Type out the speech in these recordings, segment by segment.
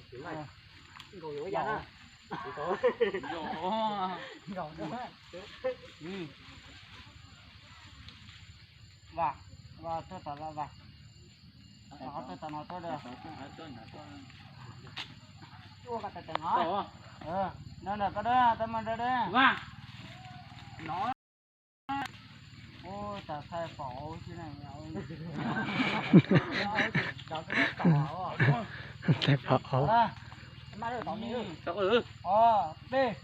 Nkaus yuav ua cas na? Nkaus. Vas, vas tuaj tom no, vas. Tom no tuaj, tom no tuaj. Ua koj tes tes no. No, no, koj dab, tab mas dab dab. Ua tas thaij pom ub tib ne. Thaij pom ub. Ob peb.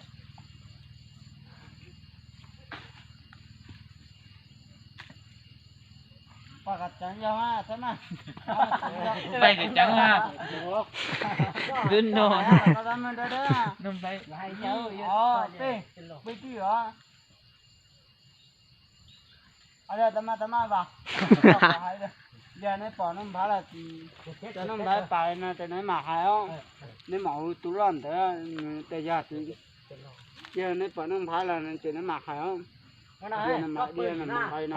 Poj ka ceev yog mas, thaij mas. Poj ka ceev mas. Twb no. Ob peb, peb twb os. Tau mas, tau mas, vas. Yog neb pom Nuj Nphav los, cov Nuj Nphav pais no ces neb mam hais os. Neb mam hu tus loj ntawd, nws tej yog tus, yog neb pom Nuj Nphav los ces neb mam hais os. Yog nws mam, yog nws mam hais no.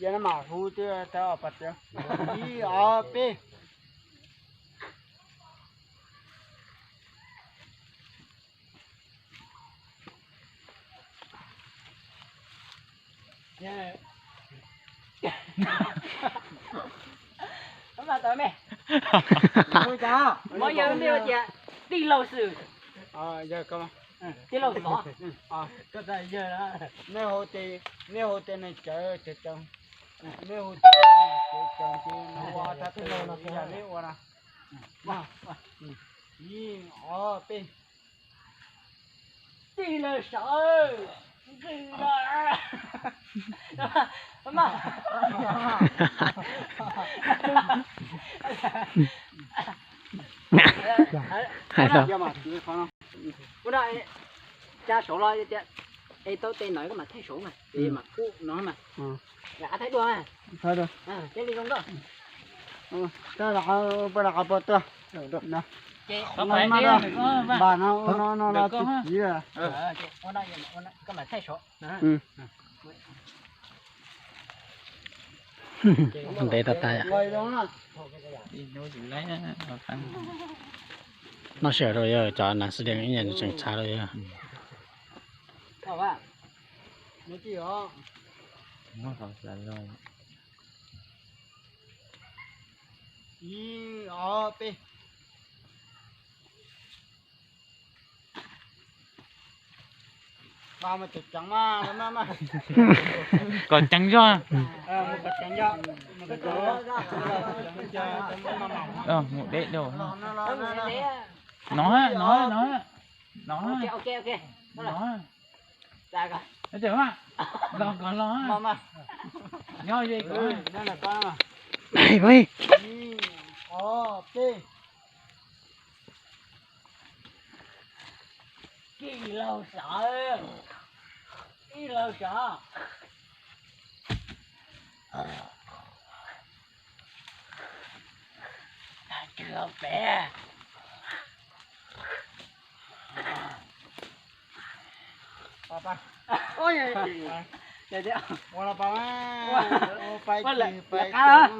Yog neb mam hu twb tau pas tias ib ob peb. Mas tau me, muab yawg me tias tij laug xwb. Tij laug xwb. Nej hu tias, nej hu tias neeg cawv cawv, nej hu tias neeg cawv cawv ces no ua tag teg yam nej ua na. Ib, ob, peb. Tij laug Sawv, nqis los. Mas, hais tau. Ua no, tsa saud los tias, es tau tes no koj mam thaij saud mas, es mam pub no mas. Rov qab thaij dua. Thaij dua. Cia li zoo nkauj. Thaij rov qab, pab rov qab pov tuaj. Ces npam no no no no tiv kiv. Koj mam thaij saud. Ntev tag tag yom. Noj sij hawm rau yog cov nas xi dees ib nyuag tseem tshav rau yog. Ib, ob, peb. Kom ceev zog. Mus deb dua. No, no, no, no. Los kom los. Nyob ze kom. Tij laug Sawv, tij laug Sawv. Tsis los pem. Ua los pab, ua pab,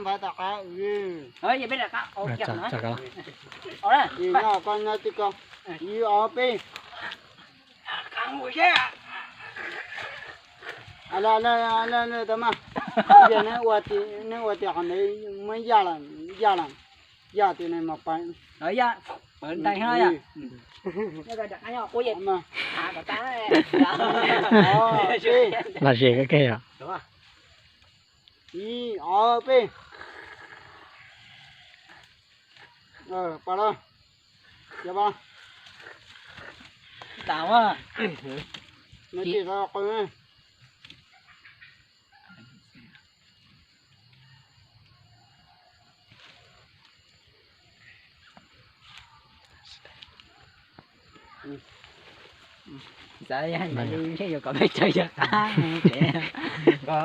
pab tom qab. Koj nyob tij ko, ib ob peb. Tau mas, neb ua tias qhov ntawd muab yaj lawm, yaj lawm, yaj tias nws mas pais. Los ze koj kiag yom. Ib ob peb. Pab los, yog pab.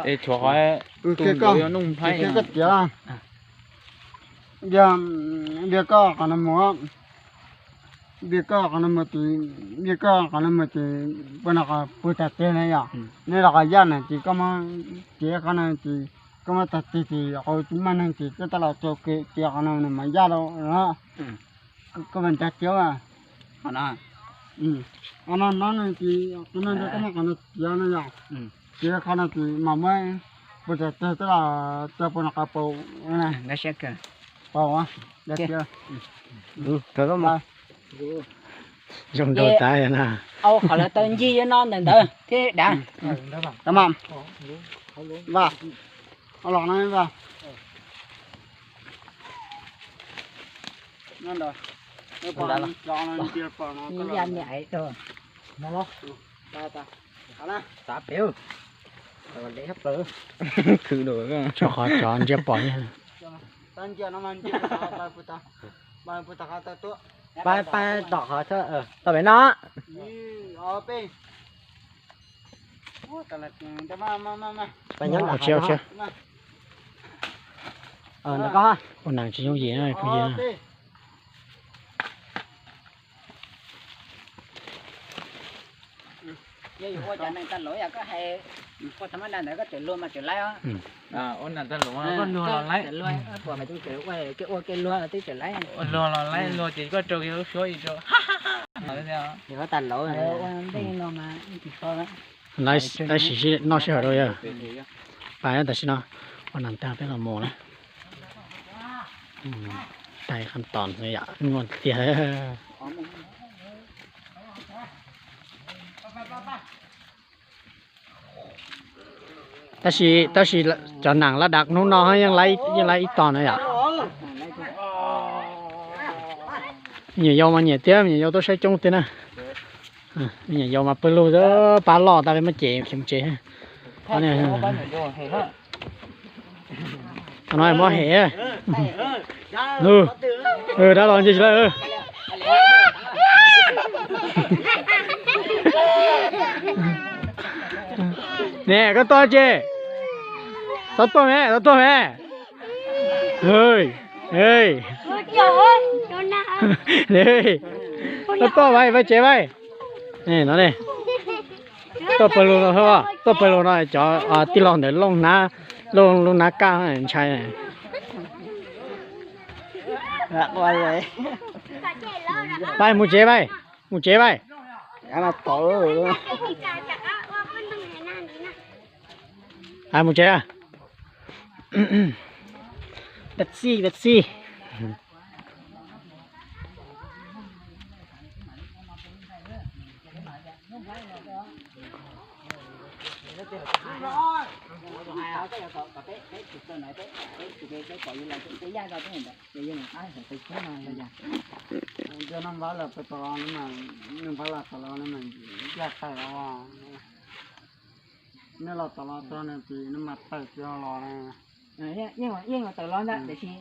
Es tshuav qhov tus ntawd yuav nug Nplhaib. Npias koj qhov no mus, npias koj qhov no mus ces, npias koj qhov no mus ces puag no qhov puag tag teg na yom. Nej los qhov yaj na ces koj muab, ces qhov no ces koj muab tag teg ces qhov tsis muaj neeg ces koj tab los tso kev ces qhov no nws mas yaj lawm. Koj vas nrag tiab. Qhov no no ces qhov no koj muab qhov no tiav no yom. Ces qhov no ces mas muab puag tag teg tab los tso puag no qhov paus. Paus, yaj tiab. Zoo nraug tas na. Au qhov lawv taw ncig no ntawm ntawd thiab dav. Los no, xav pem. Khwv dua, tshuav qhov cov ntsia pom. Pab, pab tom qhov, tom pem no. Ua neeg tsis yooj yim phooj ywg. Yog yus ua cov neeg tag luv yog koj hais ua tha mab da ntawd koj tseem luag mas tseem laib os. Ua neeg tag luv koj luag los laib. Ua mas tseem ua kev ua kev luag los twb tseem laib. Ua luag los laib, luag ces koj rau kiag lub suab ib rau. Yog koj tag luv ua ntej no mas tsis tshua. Lawv siv noj sij hawm rau yog pais tam sim no, ua nas tag peb los mus na. Tais qhov tos yom, nyuaj tiag. Tab sis, tab sis cov nas laj dam hnub no yeej, yeej lab ib tog na yom. Me nyuam yaus mas nyiam thiab, me nyuam yaus tuaj saib coob thiab na. Me nyuam yaus mas pawg lug, pab loj tas li, muab cem khiav mus tsev. Qhov no muab hem. Dab los ntsia tsis lawm. Ne koj tuaj tsi? Txhob tuaj me, txhob tuaj me. Txhob tuaj, pais tsev pais. No ne, tuaj pawg lug no, tuaj pawg lug no cov tij laug ntawd looj hnab, looj lub hnab kaj ntshai. Pais mus tsev pais, mus tsev pais. Mus tsev. Pepsi, Pepsi. Npab los tom los, npab los tom los, nej los tom los txog nws ces nws mam tawm kiag los. Yeej tawm los ntag tiam sis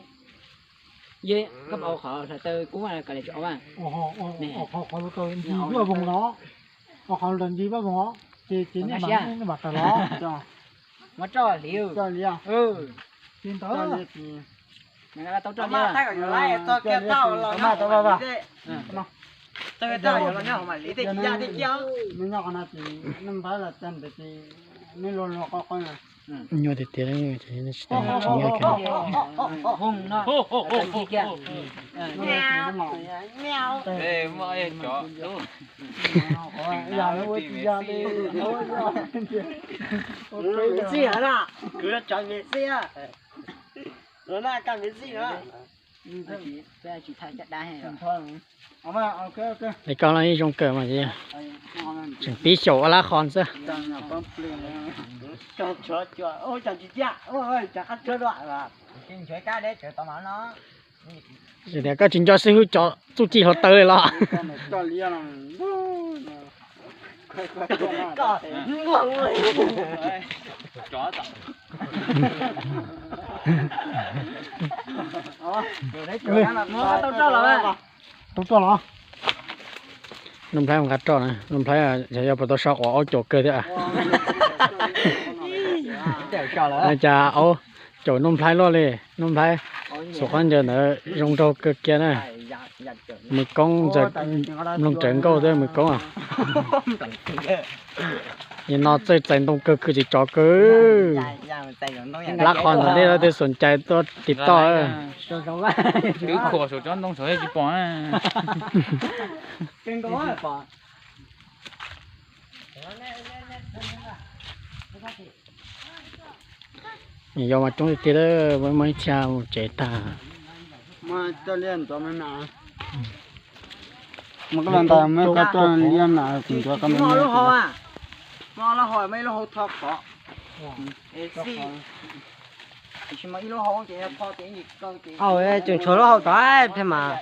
koj pab ua qhov hluav taws kub kom li tso ua. Qhov hluav taws ncig pab voog no, qhov hluav taws ncig pab voog os, ces ces nej mam tawm los. Muab tso hliv. Tso hliv. Ces ntawd tau tso hliv. Nws nyob qhov no ces nej npab los txog ntawd ces nej luag luag qo qo. Nyuaj tiag tiag, tsis tau tsis nyob kiag. Kwv tij na, kwv cov miv xij na, lawv na kaj miv xij na. Li koj los yeej zoo kawg mas, tseem pib xyaum ua lab qhos xwb. Tias koj tsis nco xib hwb cov txuj ci hluav taws li los? Tau roj los? Nuj Nplhaib nqa roj na, Nuj Nplhaib yog puas tau so quav aub caum kawg thiab. Cas aub caum Nuj Nplhaib luaj li. Nuj Nplhaib xub qab ncaws ntawd zoo nraug kawg kiag na. Mws koob, mloog rawv nkauj thiab mws koob. Nim no txawj txais ntoo kawg, kwv tsis tsov kawg. Lab qhos ntawm nej leej twg xom cai tuaj tim toj. Twb khuam saum tsob ntoo saum tsis pom. Yog mas coob tiag tiag, muaj ib txhia mus tsev tag. Tseem tshuav lub hau tod thiab mas.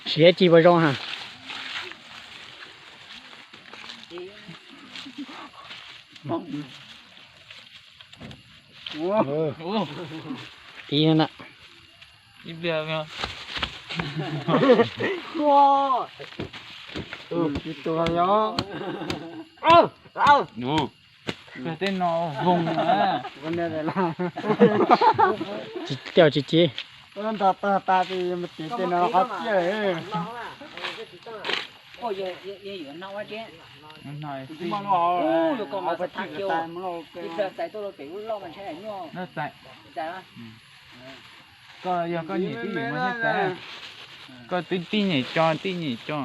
Siav ci puas zoo ha? Ib na. Tej no voog. Tsis ci. Nto tag tas ces mus tim tej no qhov tiaj. Koj yog, yog yuav hno ua tsev. Hno. Ub, yuav kom mas txav kiag. Ib pliag txais tuaj rau pem lub loj mas ntshai nyuaj. Txais. Koj yog koj nyiam tib yim mas thiaj txais. Koj twb tib nyem tso tib nyem tso.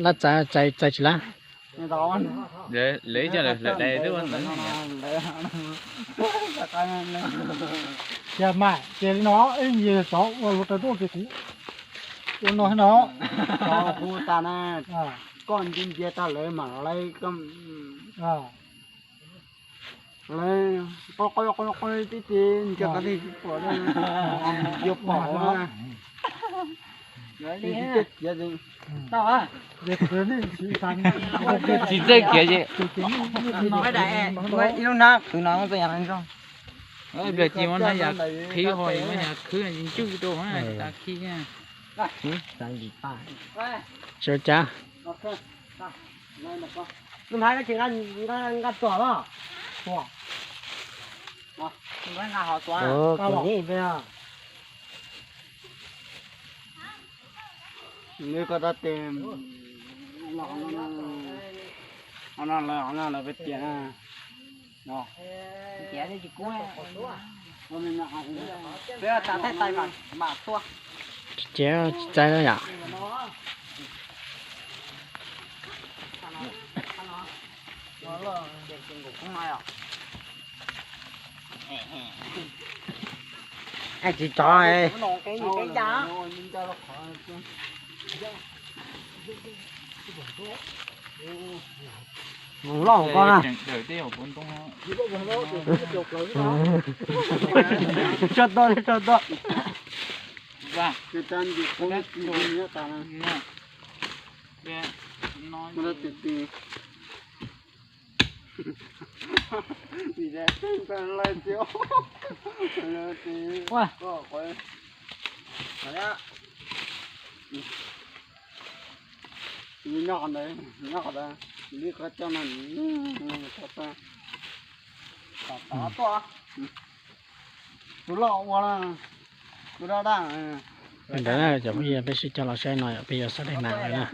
Lab txais, txais, txais tsis lab. Lawv coj lawv hlawv dais twb ua ntawd. Yog mas ces li no, ib yig xyov ua luag rau tuaj ces kuv ua no no. Hu tas na, koj nti ntiav tag lawv mam lawv koj. Lawv qo qo qo qo tib tib ntiav qab tib tsis pom li. Yuav pom. Tsis txawj khiav ces. Ib lub hnab qhwv no, ib pliag ci muab hnab yas qhib ho muab yas khwb ncwj rau tas khi. Sawv cab. Lub hnab tsis nqa tuam los? Tuam. Nqa hov tuam. Nws koj tab tes los no, lawv peb tias no. Peb tas tej tais mam tuaj. Tsis txais yom. Tsis txais. Mus loj hauv ko na. Tso toj, tso toj. Nyob ntawd, nyob ntawd, li qhov coj no. Tus loj ua, tus daj daj. Li ntawd na cov phooj ywg, peb sib coj los saib no yom, peb yuav xav daim nas lawm na.